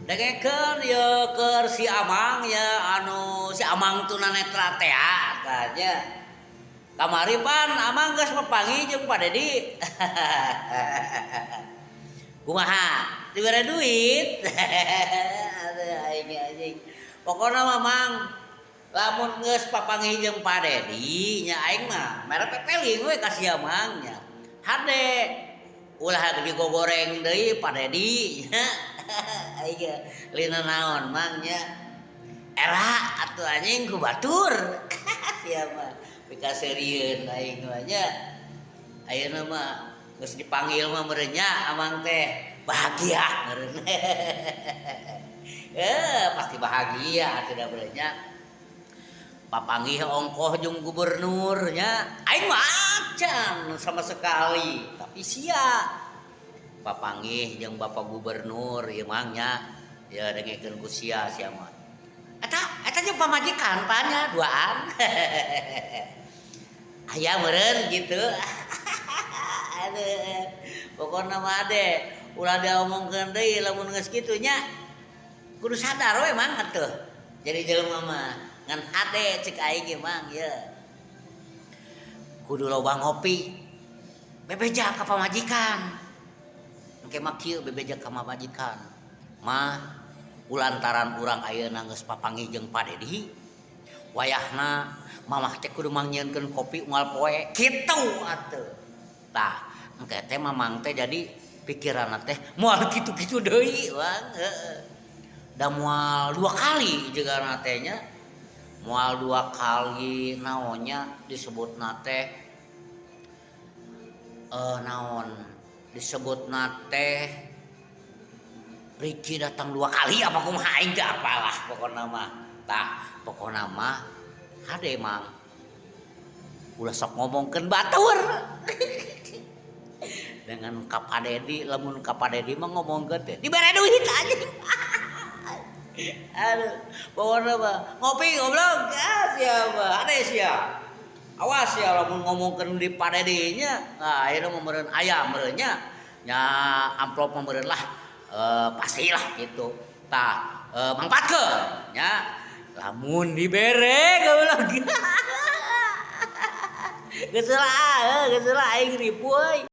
Dengekeun ye keur si Amang ya, anu si Amang tunanetra teh tah nya. Kamari pan Amang geus papanggih jeung Pak Dedi. Kumaha? Dibere duit? Aduh, aing anjing. Pokona mah, Mang, lamun geus papanggih jeung Pak Dedi nya, aing mah mere pepeling we ka sia, Mang, nya. Hade ulah digogoreng deui Pak Dedi nya. Aing lina naon, Mang, nya. Era atuh anjing ku batur. Sia mah pikaseurieun aing mah nya. Ayeuna mah geus dipanggil mah meureun nya, Amang teh bahagia meureun. Eh, pasti bahagia atuh da meureun nya. Papanggih ongkoh jeung gubernur nya. Aing mah acan sama sekali, tapi sia papanggih jeung Bapak Gubernur ieu, Mang, nya. Ya, dengekeun ku sia, sia mah. Eta eta jeung pamajikan pan nya duaan. Aya meureun gitu. Aduh, pokona mah ade ulah diomongkeun deui lamun geus kitu nya. Kudu sadar we, Mang, atuh. Jadi jelema mah ngan hade cek aing ge, Mang, ye. Kudu loba ngopi. Bebeja ka pamajikan. Engke mah kieu bebeja ka pamajikan. Mah, kulantaran urang ayeuna geus papanggih jeung Pak Dedi, wayahna mamah teh kudu mangnyieunkeun kopi unggal poe kitu atuh. Tah, engke teh mamang teh jadi pikiranna teh moal kitu-kitu deui, Bang, heeh. Da moal dua kali jigana teh nya. Moal dua kali naonnya disebutna teh, naon disebutna teh, Riki datang dua kali apa kumaha, aing teu apalah pokona mah. Tah, pokona mah hade, Mang, ulah sok ngomongkeun batur dengan ka Pak Dedi. Lamun ka Pak Dedi mah ngomongkeun teh dibere duit anjing. Aduh, pokona mah ngopi goblok. Ah, siapa hade sia, awas ya lamun ngomongkeun di Pak Dedi nya. Nah, ayeuna mah meureun aya meureun nya, nya amplop mah meureun lah, pastilah gitu. Tah, mangpaatkeun nya lamun dibere goblok. Geus lah, geus lah, aing ripuh euy.